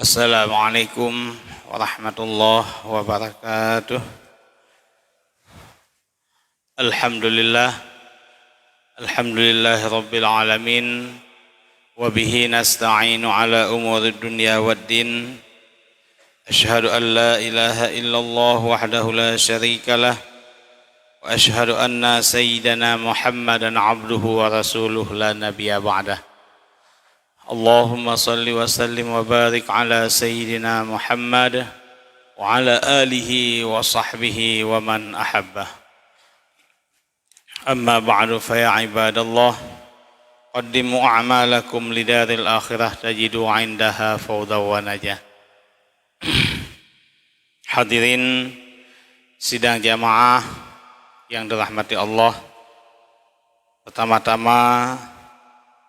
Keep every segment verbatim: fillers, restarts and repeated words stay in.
Assalamualaikum warahmatullahi wabarakatuh. Alhamdulillah. Alhamdulillahirabbil alamin. Wa bihi nasta'inu ala umurid dunya waddin. Asyhadu an la ilaha illallah wahdahu la syarikalah. Wa asyhadu anna sayyidana Muhammadan abduhu wa rasuluh la nabiyya ba'dah. Allahumma salli wa sallim wa barik ala sayyidina Muhammad wa ala alihi wa sahbihi wa man ahabbah. Amma ba'du, fa ya ibadallah, qaddimu a'malakum lidaril akhirah tajidu indaha fawza wa najah. Hadirin sidang jamaah yang dirahmati Allah, pertama-tama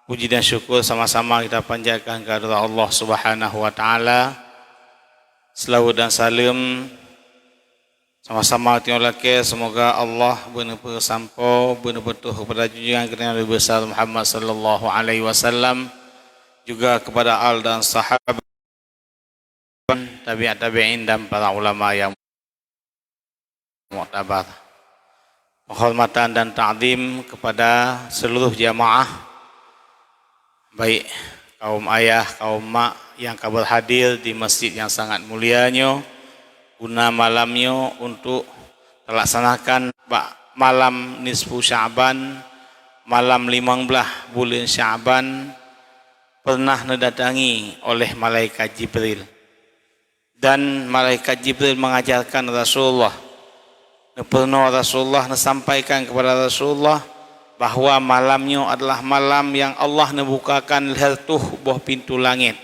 puji dan syukur sama-sama kita panjatkan kehadirat Allah Subhanahu wa Taala. Selawat dan salam sama-sama tanyoe lakée, semoga Allah beuneupeue sampoe, beuneupeue tuh kepada junjungan geutanyoe Nabi besar Muhammad sallallahu alaihi wasallam, juga kepada al dan sahabat, tabi'ut tabi'in dan para ulama yang muktabar. Penghormatan dan takzim kepada seluruh jamaah, baik kaum ayah, kaum mak yang ka berhadir di masjid yang sangat mulia nyoe, guna malam nyoe untuk terlaksanakan bak malam nisfu Sya'ban, malam limong blaih buleuen Sya'ban, pernah neudatangi oleh malaikat Jibril. Dan malaikat Jibril mengajarkan Rasulullah, neupeurunoe Rasulullah, neusampaikan kepada Rasulullah bahwa malam nyoe adalah malam yang Allah neubukakan lhèe reutôh boh pintoe langét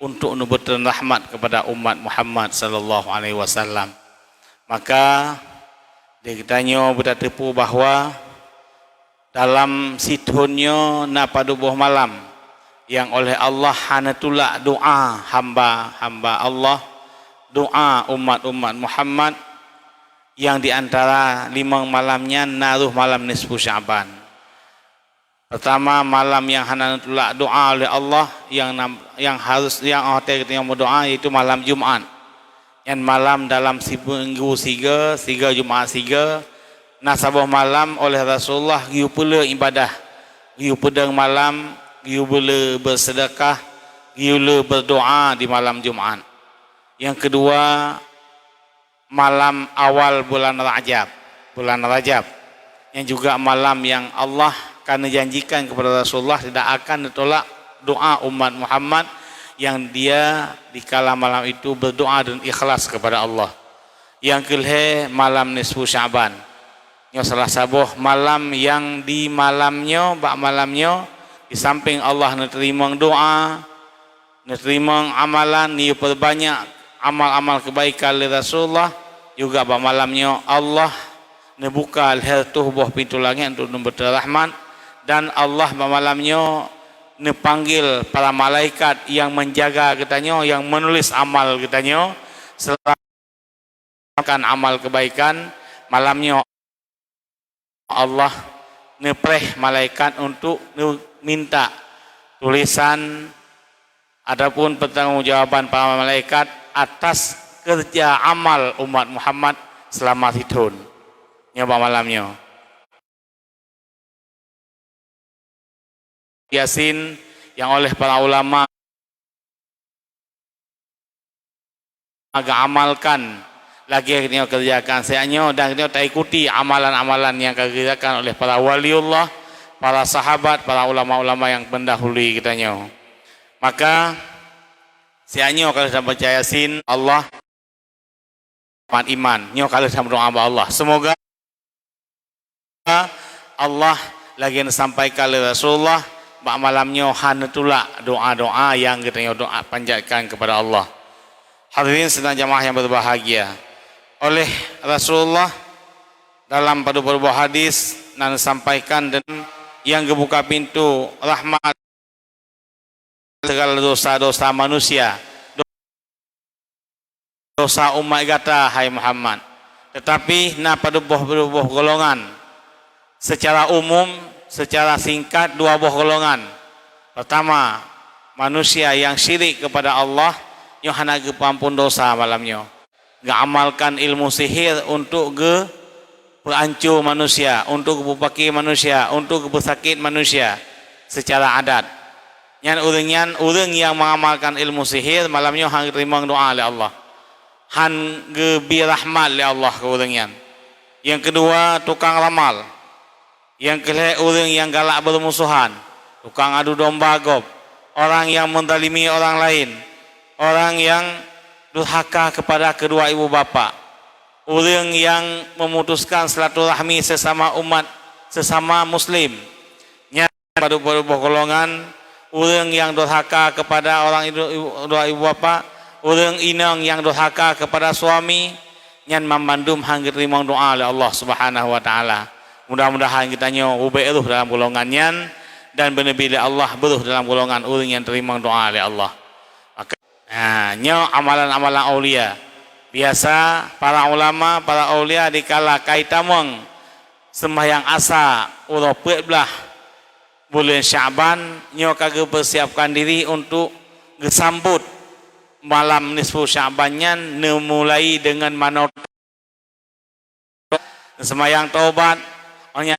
untuk neubeuteun rahmat kepada umat Muhammad sallallahu alaihi wasallam. Maka, di geutanyoe beutateupeue bahwa dalam sithon nyoe na padub boh malam nyang oleh Allah hana tulak doa hamba-hamba Allah, doa umat-umat Muhammad, nyang di antara limong malam nyan na rôh malam nisfu Sya'ban. Pertama, malam nyang hana neutulak doa oleh Allah, nyang nam-, nyang harus, nyang óh watèe geutanyoe meudoa, yaitu malam Jumat. Nyan malam dalam siminggu sigoe, sigoe Jumat sigoe, na saboh malam oleh Rasulullah geuyue peuleueh ibadah, geuyue peudong malam, geuyue le beuseudeukah, geuyue le beudoa di malam Jumat. Nyang keudua, malam awal bulan Rajab, bulan Rajab, nyang juga malam nyang Allah ka neujanjikan kepada Rasulullah tidak akan neutulak doa umat Muhammad nyang dia di kala malam itu berdoa dan ikhlas kepada Allah. Nyang keulhèe, malam nisfu Sya'ban. Nyoe salah saboh malam nyang di malam nyoe, bak malam nyoe, di samping Allah neuteurimong doa, neuteurimong amalan, neuyue peurbanyak amal-amal keubaikan lé Rasulullah, juga bak malam nyoe Allah neubuka lhèe reutôh boh pintoe langét untuk neubeuteun rahmat, dan Allah bak malam nyoe neupanggil para malaikat nyang menjaga geutanyoe, nyang menulis amal geutanyoe, seurah kan amal keubaikan. Malam nyoe Allah neupreh malaikat untuk neuminta tulésan ataupun pertanggungjawaban para malaikat atas keureuja amal umat Muhammad seulama sithon. Nyoe bak malam nyoe. Yasin nyang oleh para ulama geuamalkan lagèe geutanyoe keureujakan siat nyoe, dan geutanyoe taikuti amalan-amalan nyang ka geukeureujakan oleh para waliullah, para sahabat, para ulama-ulama nyang meundahului geutanyoe. Maka, siat nyoe ka lheueh tabaca Yasin, Allah mat iman. Nyoe ka lheueh tameudoa bak Allah. Seumoga Allah lagèe neusampaikan lé Rasulullah bak malam nyoe hana neutulak doa-doa nyang geutanyoe doa panjatkan keupada Allah. Hadirin sidang jamaah nyang berbahagia, oleh Rasulullah dalam padub-padub hadis na neusampaikan dan nyang geubuka pintoe rahmat segala dosa-dosa manusia, dosa umat gata, hai Muhammad. Tetapi na padub boh, padub boh golongan. Secara umum, secara singkat, dua boh golongan. Pertama, manusia yang syirik kepada Allah, Nyoe hana geupeuampon dosa malam nyoe. Geuamalkan ilmu sihir untuk geupeuanco manusia, untuk geupeupaké manusia, untuk geupeusakét manusia seucara adat. Nyan ureuëng nyan, ureuëng nyang mengamalkan ilmu sihir, malam nyoe hana geuteurimong doa lé Allah. Han geubri rahmat lé Allah keu ureuëng nyan. Nyang keudua, tukang ramal. Nyang keulhée, ureuëng nyang galak beurumusohan, tukang adu domba gob, orang yang menzalimi orang lain, orang yang durhaka kepada kedua ibu bapak, ureuëng yang memutuskan silaturahmi sesama umat, sesama muslim. Nyan padub-padub boh golongan, ureuëng nyang durhaka kepada orang ibu, ibu, dua ibu bapak, ureuëng inong nyang durhaka kepada suami, nyan banmandum hana geuteurimong doa lé Allah Subhanahu wa Taala. Mudah-mudahan geutanyoe ubek rhoh dalam golongan nyan dan beuneubi lé Allah beurhoh dalam golongan ureuëng nyang teurimong doa lé Allah. Maka, ha, nyoe amalan-amalan aulia. Biasa para ulama, para aulia dikala ka jitamong seumbahyang asa uroe peuet blaih buleuen Sya'ban, nyoe ka geupeusiapkan diri untuk geusambot malam nisfu Sya'ban nyan, neumulai deungon manoe seumayang taubat, óh lheueh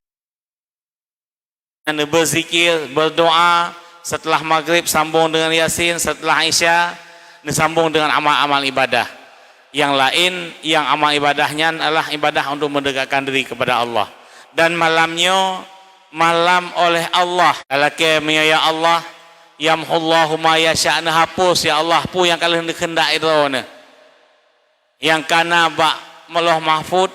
nyan beuzikir, beudoa, seuteulah Maghrib sambong deungon Yasin, seuteulah Isya neusambong deungon amal-amal ibadah. Nyang laén, nyang amal ibadah nyan adalah ibadah untuk meudekatkan diri kepada Allah. Dan malam nyoe, malam oleh Allah. Talakée meunyoe, "Ya Allah, yamhullahu ma yasya," neuhapus, ya Allah, peue nyang ka lheueh neukeundak droeneuh. Nyang ka na bak Lauh Mahfuz,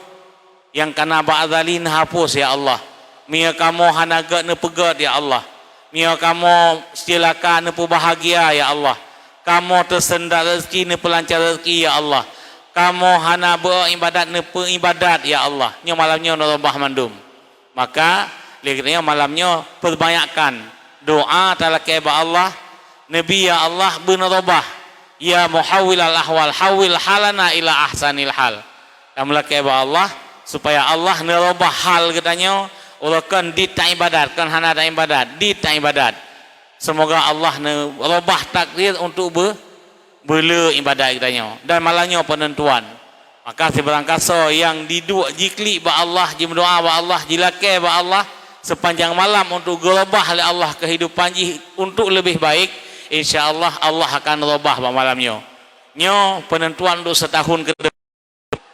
nyang ka na bak Azali neuhapus, ya Allah. Meunyoe kamoe hana gét neupeugét, ya Allah. Meunyoe kamoe ceulaka neupeubahgia, ya Allah. Kamoe teuseundak rezeki neupeulanca rezeki, ya Allah. Kamoe hana beu iébadat neupeuiébadat, ya Allah. Nyoe malam nyoe neureubah mandum. Maka, lé geutanyoe malam nyoe peubanyakkan doa talakée bak Allah, "Neubi, ya Allah, beuneureubah, ya muhawwilal ahwal, hawwil halana ila ahsanil hal." Tameulakée bak Allah, supaya Allah neureubah hal geutanyoe, uroe kon dit taiébadat, kon hana taiébadat, dit taiébadat. Seumoga Allah neureubah takdir untuk beu-, beule iébadat geutanyoe. Dan malam nyoe peunentuan. Maka sibarang kasoe nyang jiduek jiklik bak Allah, jimeudoa bak Allah, jilakée bak Allah sepanjang malam untuk geureubah lé Allah keuhidupan jih untuk leubeh baik, insya Allah, Allah akan reubah bak malam nyoe. Nyoe peunentuan untuk seutahun keu depan.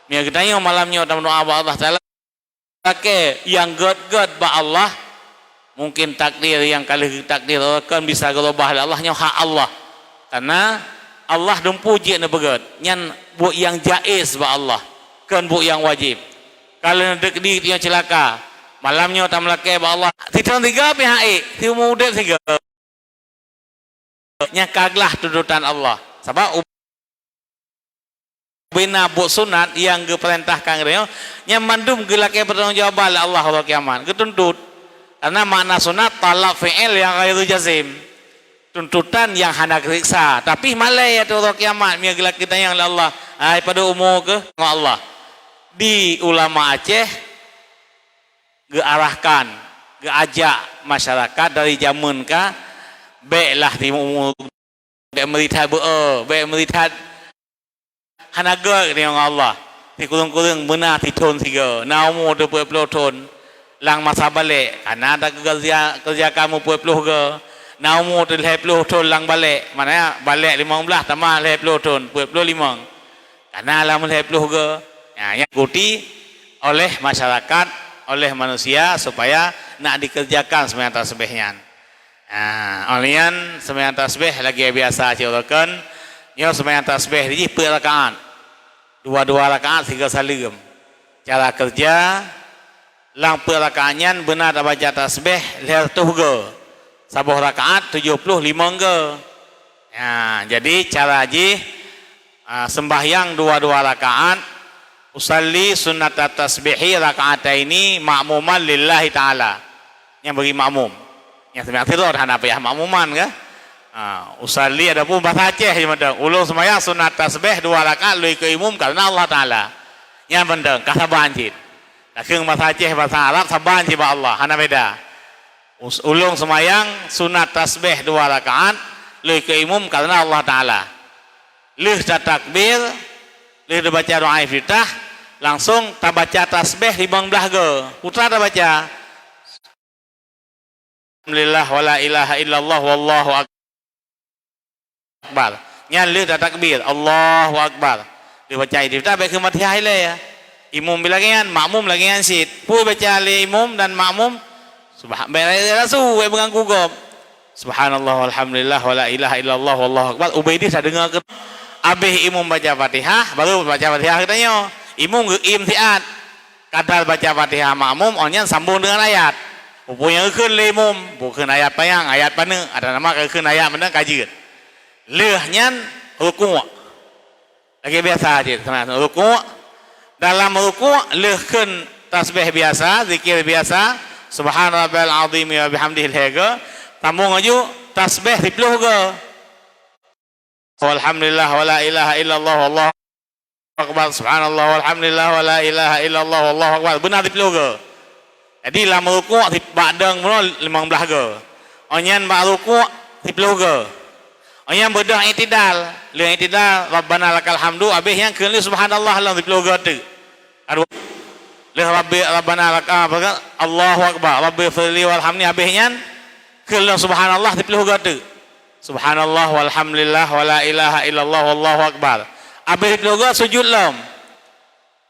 Meunyoe geutanyoe malam nyoe tameudoa bak Allah Taala, lakée nyang gét-gét bak Allah, mungkin takdir nyang ka lheueh geutakdir kon bisa geureubah lé Allah, nyoe hak Allah. Karena Allah dumpeue jeuet neupeugét, nyan buet nyang jaiz bak Allah, kon buet nyang wajéb. Ka lheueh neudeuk di nyoe ceulaka, malam nyoe tameulakée bak Allah, sithon sigoe pih han ék, siumu udeb sigoe. Nyan ka glah tuntutan Allah. Sabab ubena buet sunat nyang geupeurintahkan geutanyoe, nyan mandum geulakée peutanggong jawaban lé Allah uroe kiamat, geutuntut. Karena makna sunat talab fi'il nyang ghairu jazim. Tuntutan nyang hana geuseksa, tapi malée ateueh uroe kiamat meunyoe geulakée tanyong lé Allah, "Hai, padub umu keuh?" Ngon Allah. Di ulama Aceh, geuarahkan, geuajak masyarakat dari jameun ka, béklah timu umu, bék meuri that beu-e, bék meuri that hana gét ngon Allah. Sikureueng-kureueng beuna sithon sigoe, na umu teuh peuet ploh thon, lam masa balek, kana takeureuja, keureuja kamoe peuet ploh goe, na umu teuh lhée ploh thon lam balek, maknanya balek limong blaih tamah lhée ploh thon, peuet ploh limong. Kana lam lhée ploh goe, nyan, nyan geuti oleh masyarakat, oleh manusia supaya nak dikeureujakan seumayang tasbih nyan. Ha, óh lheueh nyan seumayang tasbih lagée biasa cit uroe kon. Nyoe seumayang tasbih jih peuet rakaat. Dua-dua rakaat sigoe saleuem. Cara keureuja, lam peuet rakaat nyan beuna tabaca tasbih lhée reutôh goe. Saboh rakaat tujoh ploh limong goe. Ya, jadi cara jih, ah, sembahyang dua-dua rakaat, usalli sunnatat tasbihi raka'ataini ma'muman lillahi ta'ala. Nyang bagi makmum. Nyang seumayang sidroe hana payah makmuman kah? Ah, usalli adapun bahasa Aceh je mantong. Ulôn seumayang sunat tasbih dua rakaat lôn ikot imum karena Allah Ta'ala. Nyan mantong, ka saban cit. Lakeueng bahasa Aceh, bahasa Arab, saban cit bak Allah, hana beda. Us-, ulôn seumayang sunat tasbih dua rakaat lôn ikot imum karena Allah Ta'ala. Lheueh tatakbir, lheueh tabaca doa iftitah, langsong tabaca tasbih limong blaih goe. Peue tabaca? Alhamdulillah, wa la ilaha illallah, wallahu akbar. Nyan lheueh tatakbir, Allahu akbar. Lheueh baca iftitah, bèk kheun Fatihah ilèe. Imum lagèe nyan, makmum lagèe nyan cit. Peue baca lé imum dan makmum? Subha-, bèk rayeuk-rayeuk rasui, bèk meuganggu gob. Subhanallah, walhamdulillah, wa la ilaha illallah, wallahu akbar. Ubé idéh tadeungoe keu-, abéh imum baca Fatihah, baru baca Fatihah geutanyoe. Imum geuiem siat. Kadar baca Fatihah makmum, 'oh nyan sambông deungon ayat. Peue nyang geukheun lé imum, peue kheun ayat panyang, ayat paneuk, atau nama ka geukheun ayat mantong ka jeuet. Lheueh nyan rukuk. Lagèe biasa cit, sama rukuk. Dalam rukuk, lheueh kheun tasbih biasa, zikir biasa, Subhana rabbiyal azim wa bihamdihi lhèe goe, sambông laju tasbih siplôh goe. Walhamdulillah, wa la ilaha illallah, wallahu akbar, subhanallah, walhamdulillah, wa la ilaha illallah, wallahu akbar. Beuna siplôh goe. Jadi, lam rukuk, si-, bak dong bunoe limong blaih goe. 'Oh nyan bak rukuk, siplôh goe. 'Oh nyan beudôh i'tidal. Lheueh i'tidal, Rabbana lakal hamdu, abéh nyan kheun lé subhanallah lom siplôh goe teuk. Aduh. Lheueh Rabbi, Rabbana lak-, ah, apa ke? Allahu Akbar. Rabbighfirli warhamni, abéh nyan kheun lom subhanallah siplôh goe teuk. Subhanallah, walhamdulillah, wa la ilaha illallah, wallahu akbar. Abéh siplôh goe sujud lom.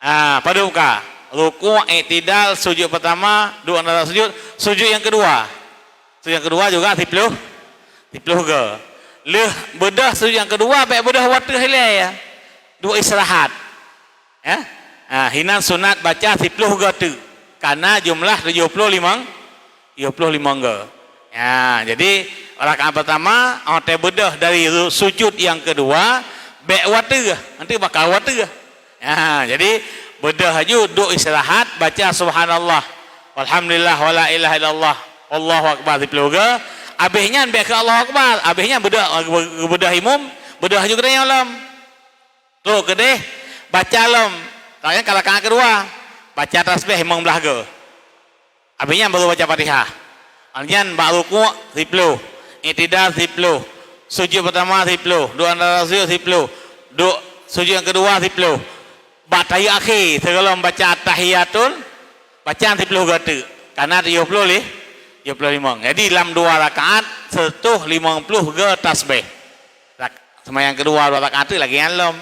Ah, padub ka. Rukuk, i'tidal, sujud pertama, duek antara sujud, sujud nyang keudua. Sujud nyang keudua juga siplôh, siplôh goe. Lheueh beudôh sujud nyang keudua, bèk beudôh watèe ilèe, ya. Duek istirahat. Ya. Ah, hinan sunat baca siplôh goe teuk. Karena jumlah tujoh ploh limong, tujoh ploh limong goe. Ya, jadi rakaat pertama, 'oh watèe beudôh dari ru-, sujud nyang keudua, bèk watèe, nanti bakal watèe. Ya, jadi beudôh laju duek istirahat, baca subhanallah, walhamdulillah, wa la ilaha illallah, wallahu akbar siplôh goe. Abéh nyan bèk kheun Allahu Akbar, abéh nyan beudôh, beudôh imum, beudôh laju geutanyoe lom. Trôk keudéh, baca lom. Ka rakaat keudua, baca tasbih limong blaih goe. Abéh nyan baru baca Fatihah. Nyan bak rukuk siplôh, i'tidal siplôh, sujud pertama siplôh, duek antara sujud siplôh, duek sujud nyang keudua siplôh. Bak tahiyatul akhé, sigohlom baca at-tahiyatul, bacaan siplôh goe teuk. Karena tujoh ploh lé-, tujoh ploh limong. Jadi, lam dua rakaat, seratus limong ploh goe tasbih. Rak-, seumayang keudua dua rakaat teuk lagèe nyan lom.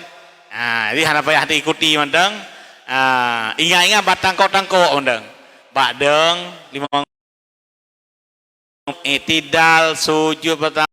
Ha, jadi hana payah taikuti mantong. Ha, ingat-ingat bak tangkok-tangkok mantong. Bak dong, limong, i'tidal, sujud pertama,